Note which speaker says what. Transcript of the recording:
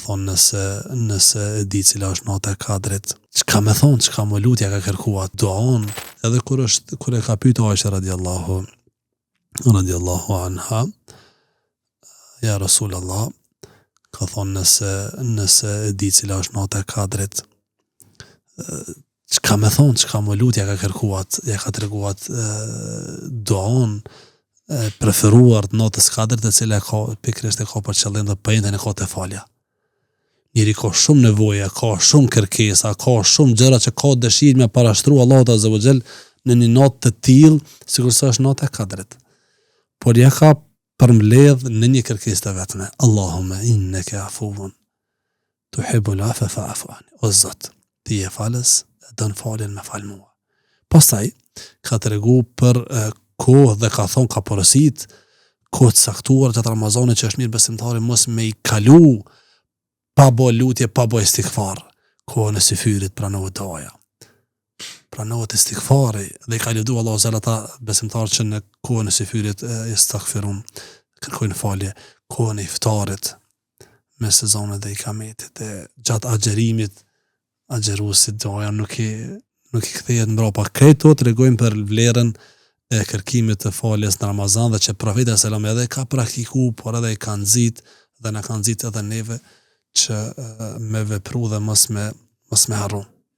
Speaker 1: thonë nëse, nëse e di cila është nata e kadrit, çka me thonë, çka me lut, ja ka kërku atë duan, edhe kur është, kur e ka pyet Aisha radiallahu, radiallahu anha, ja Rasul Allah, ka thonë nëse, nëse e di cila është nata e kadrit, çka me thonë, çka me lut, ja ka kërku atë, ja ka tregu atë duan e preferuar të natës kadrit, e cila ka, pikërisht e ka për qëllim dhe poentën e ka te falja. Njeri ka shumë nevoja, ka shumë kërkesa, ka shumë gjëra që ka dëshirë me parashtru Allahut Azza wa Jall në një natë të tillë, sikurse është nata e kadrit. Por ja ka përmbledh në një kërkesë të vetme, Allahumme inneke afuvun tuhibbul afwe fa'fu anni. O Zot, ti je falës, e don faljen më fal mua. Pastaj ka tregu për kohë dhe ka thonë ka porosit kohë të caktuar gjatë Ramazanit që është mirë besimtari mos me i kalu pa bo lutje, pa bo istigfar. Kohën e syfyrit pranohet duaja. Pranohet istigfari dhe i ka lëvdu Allahu azza ata besimtarë që në kohën e syfyrit jestagfirun, kërkojnë falje, kohën e iftarit mes ezanit dhe ikametit e gjatë agjërimit agjëruesit duaja nuk i nuk i kthehet mbrapa. Krejt këto tregojnë për vlerën e kërkimit të faljes në Ramazan dhe që profeti alejhi selam edhe ka praktiku, por edhe i ka nxit dhe na ka nxit edhe neve që me vepru dhe mos me mos me harru.